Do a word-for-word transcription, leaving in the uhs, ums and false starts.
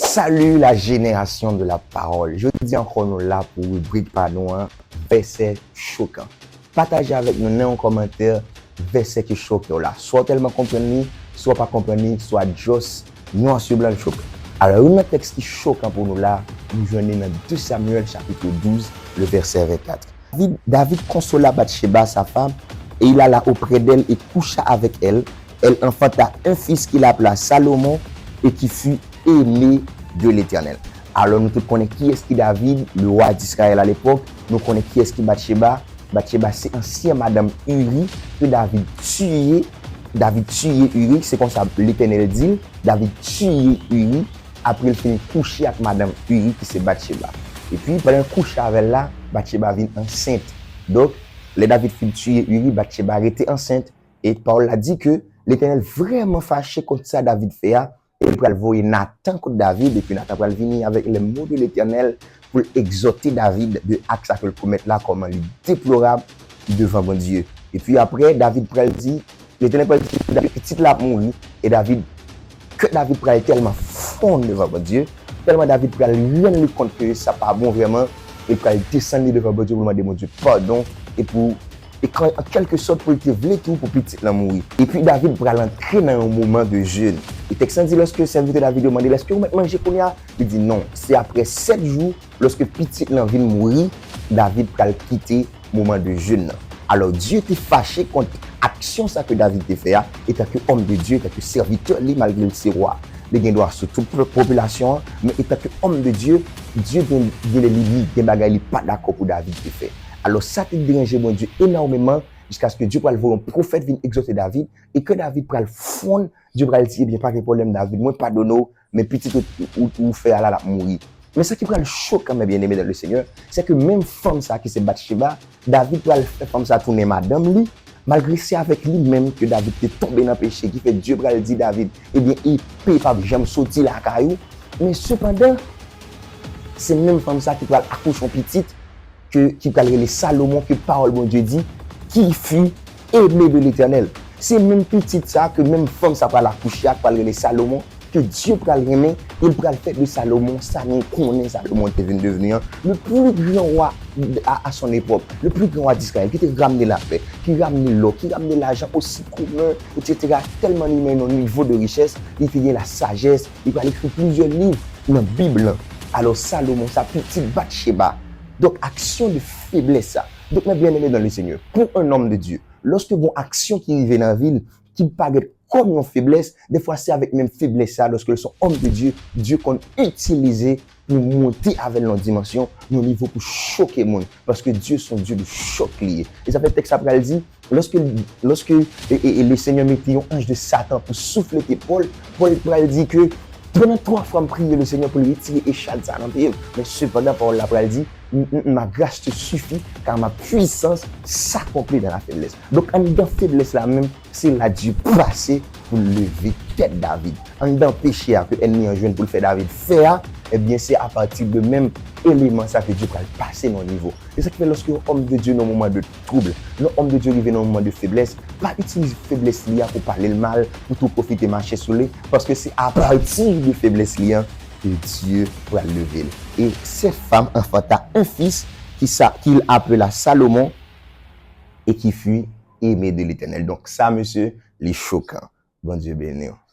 Salut la génération de la parole. Jodi ankò nou la pou ribrik pa nou an, vèsè chokan. Pataje avèk nou nan yon kòmantè vèsè ki choke w la. Swa w tèlman konprann li, swa w pa konprann li, swa just noir sur blanc l choke. Alò, youn nan tèks ki chokan pou nou la, nou jwenn li nan de Samyèl chapit douz, le vèsè vennkat. David, David consola Bathsheba, sa femme, et il alla auprès d'elle et coucha avec elle. Elle enfanta un fils qu'il appela Salomon et qui fut aimé de l'Éternel. Alò, nou tout konnen kiyès ki David, le roi d'Israël à l'époque. Nou konnen kiyès ki Bathsheba. Bathsheba se ansyen madanm Uri ke David tiye. David tiye Uri, se konsa Letènèl di l. David tiye Uri apre l fin kouche ak madanm Uri ki se Bathsheba. Epi, pandan l kouche avè l la, Bathsheba vin ansent. Donk, lè David fin tiye Uri, Bathsheba rete ansent. E pawòl la di ke Letènèl vrèman fache kont sa David fè a, e l pral voye Natan kot David, epi Natan pral vini avèk les mots de l'Éternel pou l egzòte David de ak sa ke l komèt la, kòman li deplorab devan Bondye. Epi apre, David pral di, Letènèl pral di David, pitit la ap mouri, e David, kè David pral tèlman fonn devan Bondye, tèlman David pral rann li kont ke sa pa bon vrèman, e l pral desann li devan Bondye pou l mande Bondye padon, e pou e kan, an kèlke sòt, pou l te vle tou pou pitit lan mouri. Epi David pral antre nan yon moman de jèn. E tèks lan di, lòske sèvitè David yo mande l, èske ou mèt manje kounye a? Li di, non, se apre sèt jou, lòske pitit lan vin mouri, David pral kite moman de jèn nan. Alò, Dye te fache kont aksyon sa ke David te fè a, etanke òm de Dye, etanke sèvitè li, malgre l se wa, li gen dwa sou tout po-, popilasyon an, men etanke òm de Dye, Dye gen, gen de limit, gen bagay li pa dakò pou David te fè. Alò, sa te deranje Bondye enòmeman, jiskaske Dye pral voye yon pwofèt vin egzòte David, e kè David pral fonn, Dye pral di, ebyen, pa gen pwoblèm, David, mwen padone w, men pitit ou, ou, ou fè a la, l ap mouri. Men sa ki pral chokan, mes bien-aimés dans le Seigneur, se ke menm fanm sa ki se Batcheba, David pral fè fanm sa tounen madanm li, malgre se avèk li menm ke David te tonbe nan peche, ki fè Dye pral di David, ebyen, epe p ap janm soti lakay ou. Men sepandan, se menm fanm sa ki pral akouche yon pitit, ke, ki pral rele Salomon, ke pawòl Bondye di, qui fut aimé de l'Éternel. Se menm pitit sa ke menm fanm sa pral akouche a, k pral rele Salomon, ke Dye pral renmen, e l pral fè de Salomon sa nou konnen Salomon te vin devni an, le plus grand roi à, à son époque, le plus grand roi d'Israël, ki te ramne lapè, ki ramne lò, ki ramne lajan osi komen, et cetera. Tèlman li nan yon nivo de richès, li te gen la sajès, li pral ekri plizyè liv nan Bib lan. Alò, Salomon sa, pitit Batcheba. Donk, aksyon de feblès sa. Donk, mes bien-aimés dans le Seigneur, pour un homme de Dieu, lòske gon aksyon ki rive nan vi l, ki parèt kòm yon feblès, defwa se avèk menm feblès sa, lòske l se yon òm de Dye, Dye konn itilize pou monte avè l nan yon dimansyon, nan yon nivo pou choke moun. Paske Dye se yon Dye de chòk li ye. E sa fè tèks la pral di, lòske, lòske, e, e, e le Seigneur mete yon anj de Satan pou souflete Pòl, Pòl pral di ke pandan twa fwa m priye le Seigneur pou l retire echad sa nan pye m. Men sepandan, pawòl la pral di, m, m, ma grâce te suffit, car ma puissance s'accomplit dans la faiblesse. Donk, anndan feblès la menm, se la Dye pase pou l leve tèt David. Anndan peche a ke ènmi an jwenn pou l fè David fè a, ebyen, se apati de menm eleman sa ke Dye pral pase nan yon nivo. Se sa ki fè lòske yon òm de Dye nan yon moman de twoub, lè yon òm de Dye rive nan yon moman de feblès, pa itilize feblès li a pou pale l mal, pou tou pwofite mache sou li, paske se apati de feblès li an ke Dye pral leve l. Et cette femme enfanta un fils qui s'a-, qu'il appela Salomon et qui fut aimé de l'Éternel. Donk sa, mesye, li chokan. Bondye beni w.